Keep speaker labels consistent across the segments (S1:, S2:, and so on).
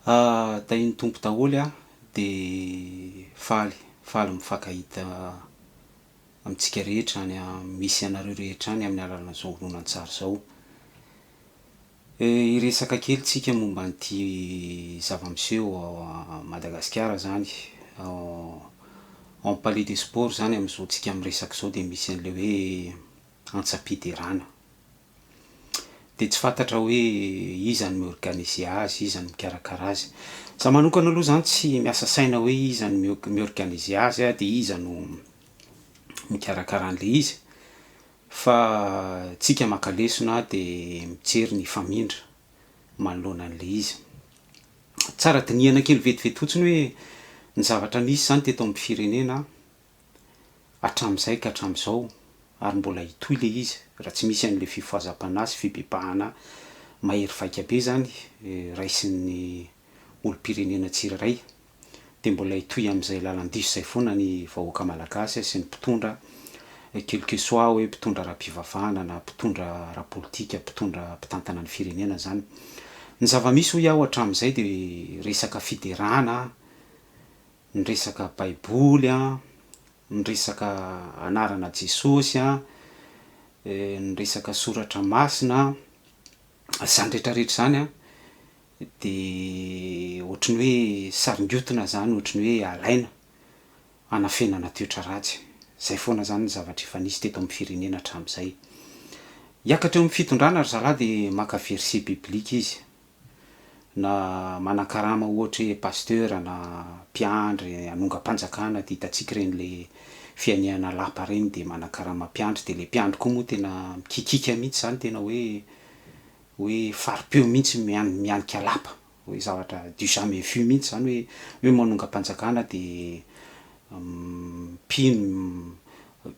S1: Tahin'ny Tompo daholo a, de faly, faly mifankahita amintsika rehetra any misy anareo rehetra any amin'ny alalan'izao horonantsary izao. Hiresaka kely tsika momba an'ity zava-miseho ao Madagasikara zany, ao Palais des Sports zany amin'izao tsika miresaka izao de misy an'le hoe antsam-piderana. De tsy fantatra hoe iza no mi-organiser azy, iza no mikarakara azy. Za manokana aloha zany tsy miasa saina hoe iza no mi-organiser azy a, de iza no mikarakara an'le izy, fa tsika maka lesona de mijery ny famindra manoloana an'le izy. Tsara dinihana kely vetivety fotsiny hoe ny zavatra nisy zany teto amin'ny firenena hatramin'izay ka hatramin'izao ary mbola hitohy le izy raha tsy misy an'le fifohazam-panahy sy fibebahana mahery vaika be zany raisin'ny olom-pirenena tsirairay de mbola hitohy amin'izay lalan-diso zay foana ny vahoaka malagasy sy ny mpitondra, quel que soit hoe mpitondra ara-pivavahana na mpitondra ara-politika, mpitondra mpitantana ny firenena zany. Ny zava-misy hoy aho hatramin'izay de resaka fiderana, ny resaka baiboly a, ny resaka anarana Jesosy a, ny resaka soratra masina, zany rehetrarehetra zany a de ohatry ny hoe saringotina zany, ohatry ny hoe alaina hanafenana toetra ratsy. Zay foana zany ny zavatra efa nisy teto amin'ny firenena hatramin'izay. Hiakatra eo amin'ny fitondrana ry zalahy de maka verset biblique izy, na manan-karama ohatra hoe pasteur na mpiandry hanongam-panjakana de hitantsika ireny le fianihanana lapa reny de manan-karama mpiandry, de le mpiandry koa moa tena mikikika mihitsy zany, tena hoe fari-peo mihitsy mianika lapa, hoe zavatra du jamais vu mihitsy zany hoe manongam-panjakana de mpino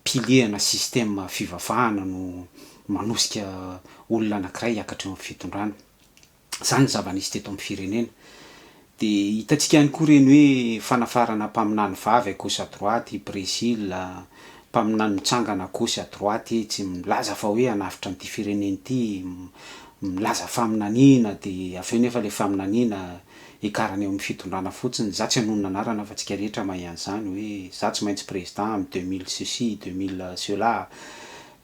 S1: pilier na système fivavahana no manosika olona anankiray hiakatra eo amin'ny fitondrana. Zany ny zava-nisy teto amin'ny firenena. De hitantsika ihany koa reny hoe fanafarana mpaminany vavy à gauche à droite i Brésil, mpaminany mitsangana à gauche à droite tsy milaza fa hoe hanavotra an'ity firenena ity, milaza faminaniana de avy eo nefa le faminaniana hiakarana eo amin'ny fitondrana fotsiny. Za tsy hanonona anarana fa tsika rehetra mahay an'izany hoe za tsy maintsy président amy 2000 ceci, 2000 cela.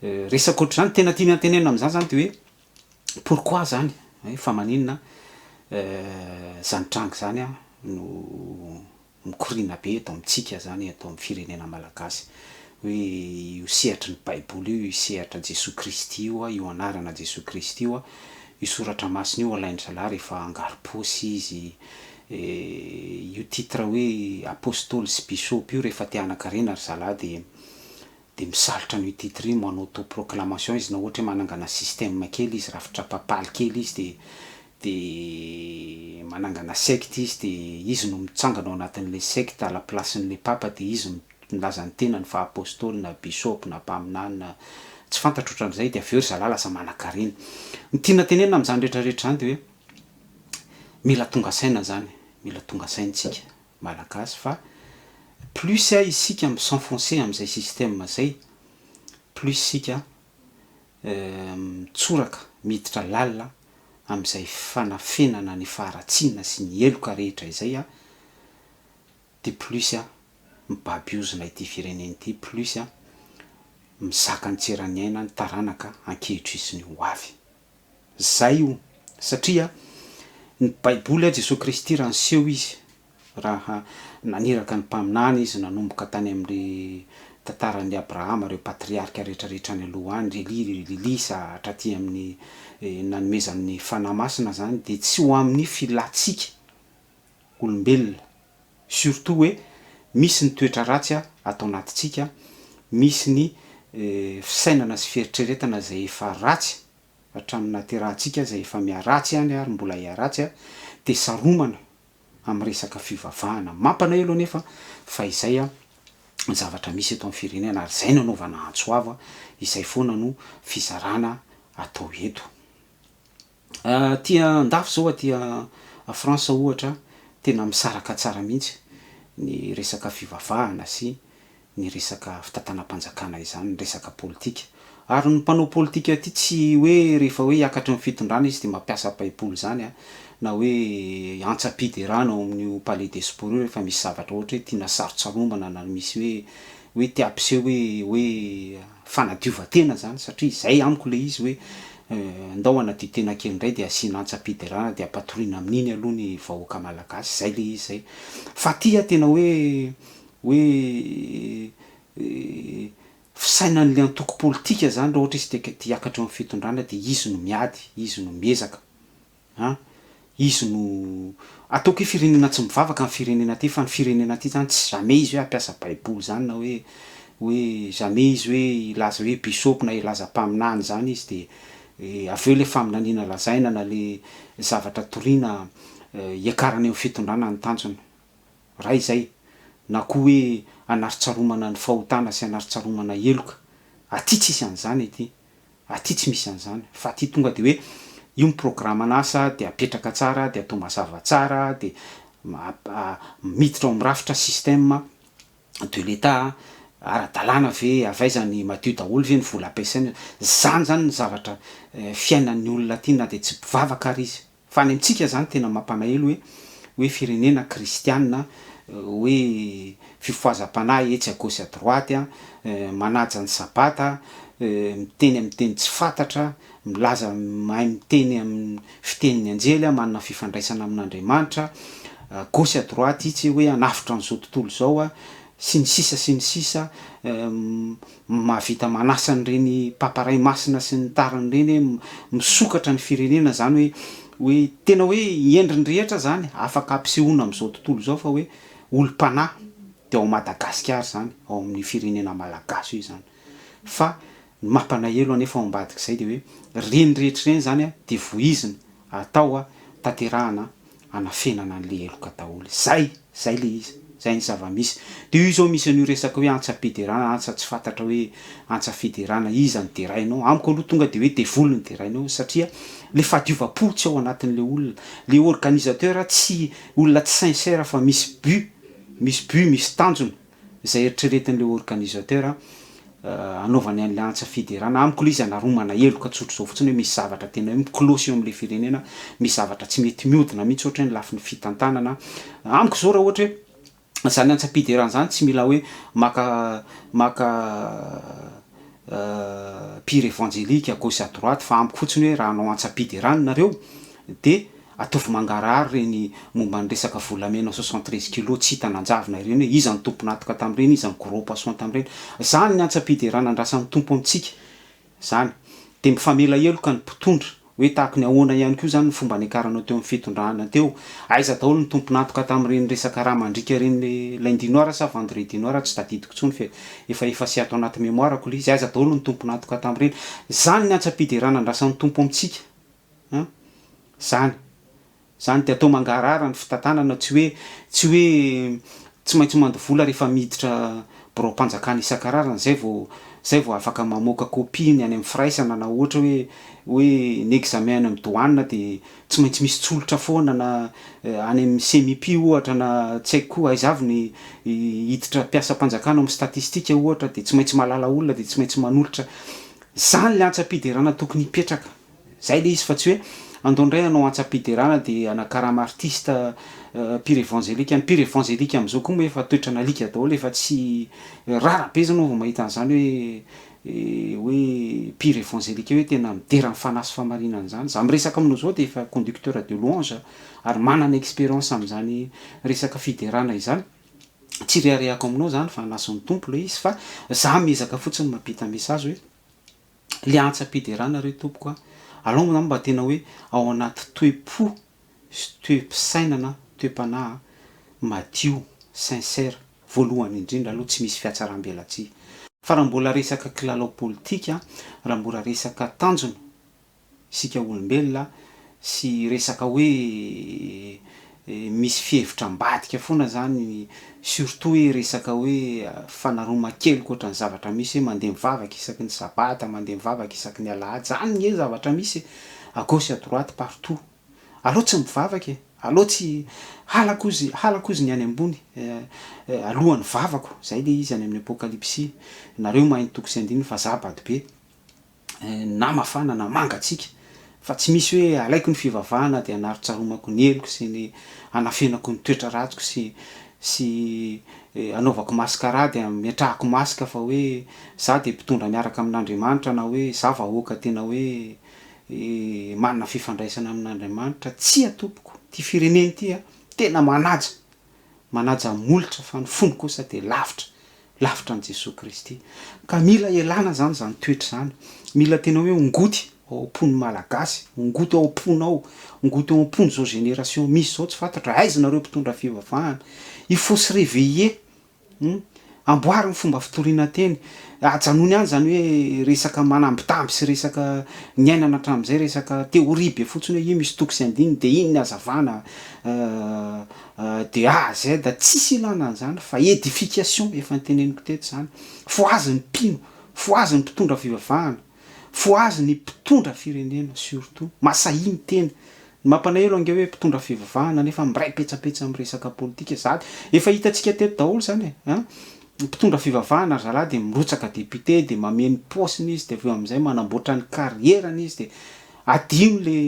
S1: Resaka ohatr'izany tena tiana tenenina am'zany zany de hoe pourquoi zany fa maninona zany tranga zany a no mikoriana be eto amintsika zany, eto amin'ny firenena malagasy, hoe io sehatry ny baiboly io, io sehatra Jesosy Kristy io a, io anarana Jesosy Kristy io a, io soratra masina io alain-dry zalahy rehefa hangaro-paosy izy, io titre hoe apôstôly sy bishop io rehefa te hanan-karena ry zalahy de misalotra an'io titre io, manao autoproclamation izy, na ohatra hoe manangana système kely izy, rafitra papaly kely izy, de manangana secte izy, de izy no mitsangana ao anatin'le secte à la place-n'le papa, de izy milaza ny tenany fa apôstôly na bishop na mpaminany na tsy fantatro ohatran'izay, de avy eo ry zalahy lasa manan-karena. Ny tiana tenenina am'zany rehetrarehetra zany de hoe mila tonga saina zany, mila tonga saina tsika malagasy fa plus isika mi-s'enfoncer am'izay système zay, plus isika mitsoraka miditra lalina am'izay fanafenana ny faharatsiana sy ny heloka rehetra izay a, de plus a mibaby ozona ity firenena ity, plus a mizaka ny tseran'ny aina ny taranaka ankehitriny sy ny ho avy. Zay io, satria ny baiboly a, Jesosy Kristy raha niseho izy, raha naniraka ny mpaminany izy nanomboka tany am'le tantaran'ny Abrahama, reo patriarka rehetrarehetra any aloha any, ry Elia, ry Elisa, hatraty amin'ny nanomezan'ny fanahy masina zany, de tsy ho amin'ny filantsika olombelona, surtout hoe misy ny toetra ratsy a atao anatintsika, misy ny fisainana sy fieritreretana zay efa ratsy hatramin'ny naterahantsika, zay efa miharatsy ihany ary mbola hiharatsy a, de saromana amin'ny resaka fivavahana. Mampalahelo anefa fa izay a ny zavatra misy eto amin'ny firenena, ary zay no anaovana antso avo, izay foana no fizarana atao eto. Aty andafy zao, aty France ohatra, tena misaraka tsara mihitsy ny resaka fivavahana sy ny resaka fitantanam-panjakana izany, ny resaka politika. Ary ny mpanao politika aty tsy hoe rehefa hoe hiakatra ny fitondrana izy de mampiasa baiboly zany a. na hoe antsam-piderana ao amin'io palais des sports io rehefa misy zavatra ohatra hoe tiana sarotsaromana na misy hoe hoe te hampiseho hoe hoe fanadiovan-tena zany satria izay amiko le izy hoe ndao hanadio tena kely indray de asiana antsam-piderana de ampatoriana amin'iny aloha ny vahoaka malagasy, zay le izy zay. Fa aty a tena hoe hoe fisainan'le antoko politika zany raha ohatra izy te te hiakatra eo amin'ny fitondrana de izy no miady, izy no miezaka. An! Izy no ataoko hoe firenena tsy mivavaka ny firenena aty fa ny firenena aty zany tsy jamais izy hoe hampiasa baiboly zany na hoe hoe jamais izy hoe hilaza hoe bishop na hilaza mpaminany zany izy de avy eo le faminaniana lazaina na le zavatra toriana hiakarana eo fitondrana ny tanjona ray zay na koa hoe hanaritsaromana ny fahotana sy hanaritsaromana heloka aty tsisy an'izany aty. Aty tsy misy an'izany fa aty tonga de hoe io ny programan'asa de apetraka tsara de atao mazava tsara de miditra ao amin'ny rafitra système de l'Etat ara-dalàna ve avy aiza ny madio daholo ve ny vola ampiasaina, zany zany ny zavatra fiainan'ny olona aty na de tsy mpivavaka ary izy. Fa any amintsika zany tena mampanahelo hoe hoe firenena kristiana hoe fifohazam-panahy etsy à gauche à droite an, manaja ny sabata, miteny amin'ny teny tsy fantatra, milaza mahay miteny amin'ny fitenin'ny anjely an, manana fifandraisana amin'Andriamanitra, à gauche à droite itsy hoe hanafotra an'izao tontolo izao an, sy ny sisa sy ny sisa, mahavita manasa an'ireny Papa Ray Masina sy ny tariny ireny hoe misokatra ny firenena zany hoe hoe tena hoe endriny rehetra zany afaka ampisehoana amin'izao tontolo izao fa hoe olom-panahy de ao Madagasikara zany ao amin'ny firenena malagasy io izany fa ny mampalahelo anefa ao ambadik'izay de hoe reny rehetra ireny zany de voizina atao tanterahana hanafenana an'le heloka daholo. Zay! Zay le izy. Zay ny zava-misy. De io zao misy an'io resaka hoe antsa-piderana, antsa tsy fantatra hoe antsa fiderana, iza no derainao? Amiko aloha tonga de hoe devoly no derainao satria le fahadiovam-po tsy ao anatin'le olona. Le organisateur tsy olona tsy sincère fa misy but, misy but, misy tanjona. Izay eritreretin'ilay organisateur hanaovany an'ilay antsa fiderana, amiko ilay izy anaromana heloka tsotr'izao fotsiny hoe misy zavatra tena hoe miklôsy eo amin'ilay firenena, misy zavatra tsy mety mihodina mihitsy ohatra hoe ny lafiny fitantanana, amiko izao raha ohatra hoe izany antsam-piderana izany tsy mila hoe maka maka mpihira évangélique à gauche à droite fa amiko fotsiny hoe raha hanao antsam-piderana nareo de Ataovy mangarahara ireny momba ny resaka volamena 73 kilos tsy hita nanjavona ireny hoe iza no tompon'antoka tamin'ireny, iza no gros poisson tamin'ireny. Zany ny antsam-piderana andrasan'ny Tompo amintsika. Zany. Dia mifamela heloka ny mpitondra hoe tahaky ny ahoana ihany koa zany ny fomba niakaranao teo amin'ny fitondrana teo. Aiza daholo ny tompon'antoka tamin'ireny resaka rà mandriaka ireny lundi noir sa vendredi noir tsy tadidiko intsony fa efa effacer ato anaty mémoire-ko ilay izy. Aiza daholo ny tompon'antoka tamin'ireny. Zany ny antsam-piderana andrasan'ny Tompo amintsika. An! Zany. Zany dia atao mangarahara ny fitantanana tsy hoe tsy hoe tsy maintsy mandoa vola rehefa miditra biraom-panjakana isan-karazany zay vao zay vao afaka mamoaka copie ny any amin'ny firaisana na ohatra hoe hoe ny examen any amin'ny douane dia tsy maintsy misy tsolotra foana na any amin'ny semipi ohatra na tsy haiko koa aiza avy ny hiditra mpiasam-panjakana ao amin'ny statistique ohatra dia tsy maintsy mahalala olona dia tsy maintsy manolotra zany le antsam-piderana tokony hipetraka. Zay le izy fa tsy hoe andao ndray hanao antsam-piderana de hanakarama artiste mpihira evangelika, ny mpihira evangelika amzao koa moa efa toetran'alika daholo efa tsy rare be zany vao mahita an'zany hoe hoe mpihira evangelika hoe tena midera ny fanahy sy fahamarinana zany, za miresaka aminao zao de efa conducteur de louange ary manana experience amzany resaka fiderana izany, tsy ireharehako aminao zany fa anasin'ny Tompo le izy fa za miezaka fotsiny mampita message hoe. Le antsam-piderana re tompoko a! Alao zany mba tena hoe ao anaty toe-po sy toe-pisainana, toe-panahy madio, sincère, voalohany indrindra aloha tsy misy fihatsaram-belatsihy. Fa raha mbola resaka kilalao politika, raha mbola resaka tanjona, isika olombelona sy resaka hoe misy fihevitra ambadika foana zany surtout hoe resaka hoe fanaroman-keloka ohatran'ny zavatra misy hoe mandeha mivavaka isaky ny sabata, mandeha mivavaka isaky ny alahady, zany nge zavatra misy e, à gauche à droite partout, aleo tsy mivavaka e, aleo tsy, halako ozy halako ozy ny any ambony alohan'ny vavako, zay le izy any amin'ny apokalypsy, nareo mahay ny toko sy andininy fa za bado be. na mafana na mangatsiaka. Fa tsy misy hoe alaiko ny fivavahana dia anarotsaromako ny heloko sy ny anafenako ny toetra ratsiko sy sy anaovako mascarade ametrahako masque fa hoe za dia mpitondra miaraka amin'Andriamanitra na hoe za vahoaka tena hoe manana fifandraisana amin'Andriamanitra. Tsia tompoko, ity firenena ity a, tena manaja Manaja molotra fa ny fony kosa dia lavitra, lavitra an'i Jesoa Kristy. Ka mila ialana izany izany toetra izany. Mila tena hoe ongoty ao am-pon'ny Malagasy, ongoty ao am-ponao, ongoty ao am-pon'izao génération misy izao, tsy fantatro aiza nareo mpitondra fivavahana. Il faut se réveiller. Hum. Amboary ny fomba fitoriana teny. Ajanony ihany izany hoe resaka manambitamby sy resaka niainana hatramin'izay, resaka théorie be fotsiny hoe io misy toko sy andininy dia iny ny hazavana de A à Z. Tsisy ilana an'izany fa édification, efa noteneniko teto izany. Fohazy ny mpino, fohazy ny mpitondra fivavahana. Fohazy ny mpitondra firenena surtout. Masahia miteny. Ny mampalahelo ange hoe mpitondra fivavahana nefa miray petsapetsa amin'ny resaka politika. Za efa hitantsika teto daholo zany e an! Mpitondra fivavahana ry zalahy dia mirotsaka député dia mameno paosiny izy dia avy eo amin'izay manamboatra ny carrière-ny izy dia adino le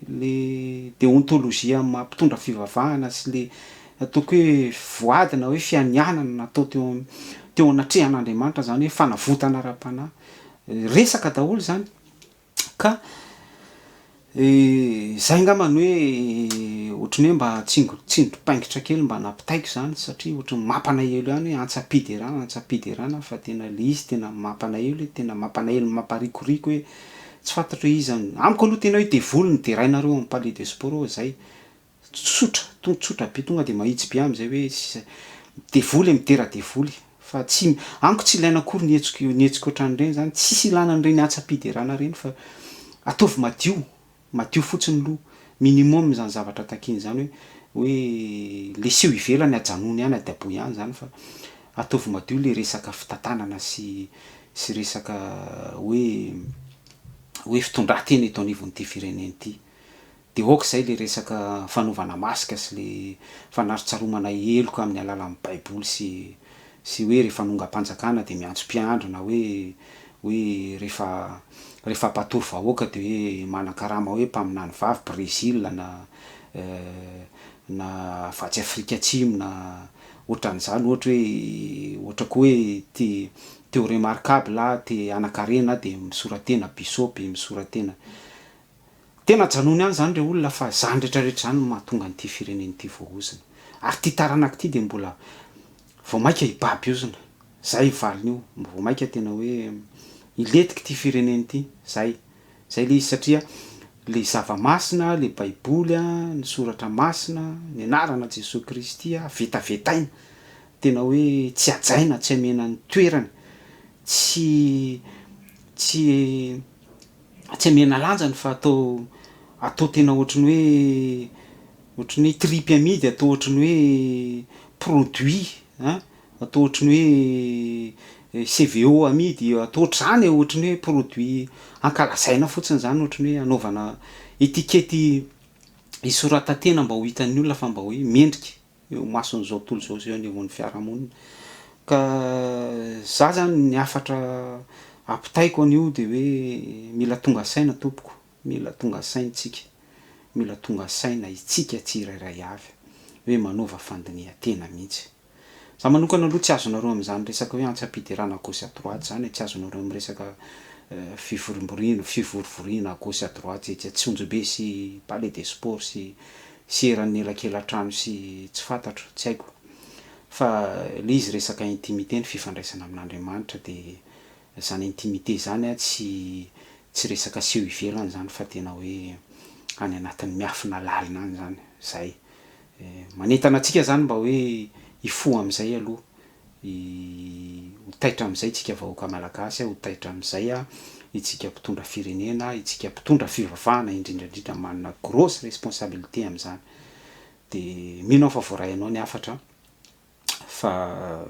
S1: le déontologie amin'ny maha mpitondra fivavahana sy le ataoko hoe voady na hoe fianianana natao teo teo anatrehan'Andriamanitra zany hoe fanavotana ara-panahy. Resaka daholo izany ka izay angamba no hoe ohatran'ny hoe mba tsingo- tsindrim-paingotra kely mba nampitaiko izany satria ohatran'ny mampalahelo ihany hoe antsam-piderana antsam-piderana fa tena ilay izy tena mampalahelo hoe tena mampalahelo mamparikoriko hoe tsy fantatro hoe iza no, amiko aloha tena hoe devoly no derainareo ao amin'ny palais de sport ao izay. Tsotra, tonga tsotra be tonga dia mahitsy be amin'izay hoe sisa devoly e midera devoly fa tsy amiko tsy ilaina akory ny hetsika ny hetsika ohatran'ireny zany, tsisy ilana an'ireny antsam-piderana ireny fa ataovy madio, madio fotsiny loha, minimum izany zavatra takiana izany hoe hoe le seho ivelany ajanony ihany adaboy ihany zany fa ataovy madio le resaka fitantanana sy sy resaka hoe hoe fitondran-tena eto anivon'ity firenena ity. De ok zay le resaka fanaovana masque sy le fanarotsaromana heloka amin'ny alalan'ny baiboly sy sy hoe rehefa hanongam-panjakana de miantso mpiandry na hoe hoe rehefa rehefa hampatory vahoaka de hoe manankarama hoe mpaminany vavy Brésil na na avy atsy Afrika Atsimo na ohatran'izany ohatra hoe ohatra koa hoe te te ho remarquable aho te hanankarena aho de misora-tena bisôpy misora-tena Tena ajanony any zany re olona fa zany rehetra rehetra zany no mahatonga an'ity firenena ity voahozona. Ary ity taranaka ity dia mbola vao maika hibaby ozona. Zay valiny io, vao maika tena hoe hilentika ity firenena ity. Zay. Zay le izy satria le zava-masina, le baiboly a, ny soratra masina, ny anarana Jesoa Kristy a, vetavetaina. Tena hoe tsy hajaina, tsy amena ny toerany, tsy tsy. tsy amena lanjany fa atao atao tena ohatry ny hoe ohatry ny hoe tripy amidy, atao ohatry ny hoe produit an, atao ohatry ny hoe CVO amidy, atao ohatr'izany e, ohatry ny hoe produit ankalazaina fotsiny izany, ohatry ny hoe anaovana etikety isoratan-tena mba ho hitan'ny olona fa mba hoe mendrika. eo imason'izao tontolo izao sy eo anivon'ny fiarahamonina. Ka za zany ny hafatra ampitaiko an'io de hoe mila tonga saina tompoko, mila tonga saina tsika, mila tonga saina itsika tsirairay avy hoe manaova fandinihan-tena mihitsy. Za manokana aloha tsy azonareo amin'izany resaka hoe antsam-piderana à gauche à droite zany e, tsy azonareo amin'ny resaka fivorimboriana, fivorivoriana à gauche à droite etsy Antsonjombe sy Palais des sports sy sy eran'ny elakelantrano sy tsy fantatro, tsy haiko. Fa le izy resaka intimité ny fifandraisana amin'Andriamanitra de zany intimité zany an tsy tsy resaka seho ivelany zany fa tena hoe any anatin'ny miafina lalina any zany, zay. Manentana antsika zany mba hoe hifoha amin'izay aloha Ho taitra amin'izay tsika vahoaka malagasy, ho taitra amin'izay itsika mpitondra firenena, itsika mpitondra fivavahana indrindra indrindra manana grosse responsabilité amin'izany. Dia mino aho fa voaray anao ny hafatra fa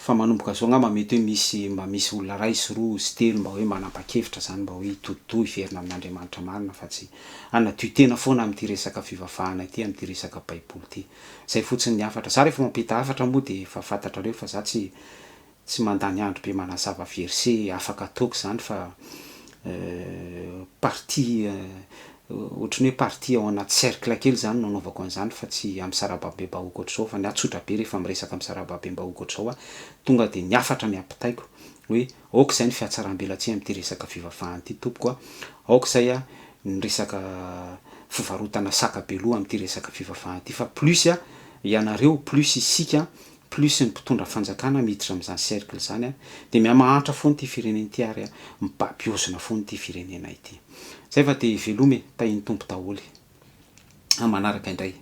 S1: fa manomboka izao angamba mety hoe misy mba misy olona iray sy roa sy telo mba hoe manapa-kevitra izany mba hoe hitodi-doha hiverina amin'Andriamanitra marina fa tsy hanadio tena foana amin'ity resaka fivavahana ity, amin'ity resaka baiboly ity. Zay fotsiny ny hafatra. Za rehefa mampita hafatra moa dia efa fantatrareo fa za tsy tsy mandany andro be manazava verset afaka ataoko izany fa Partie ohatran'ny hoe partie ao anaty cercle kely zany no anaovako an'izany fa tsy amin'ny sarababem-bahoaka ohatr'izao fa ny ahy tsotra be rehefa miresaka amin'ny sarababem-bahoaka ohatr'izao aho tonga de ny hafatra ny ampitaiko hoe aoka izay ny fihatsaram-belatsihy amin'ity resaka fivavahana ity tompoko a, aoka izay a ny resaka fivarotana saka be loha amin'ity resaka fivavahana ity fa plus a ianareo plus isika plus ny mpitondra fanjakana miditra amin'izany cercle izany a de mihamahantra foana ity firenena ity ary a mibaby ozona foana ity firenena ity. Zay fa de veloma e, tahin'ny Tompo daholo. Amin'ny manaraka indray.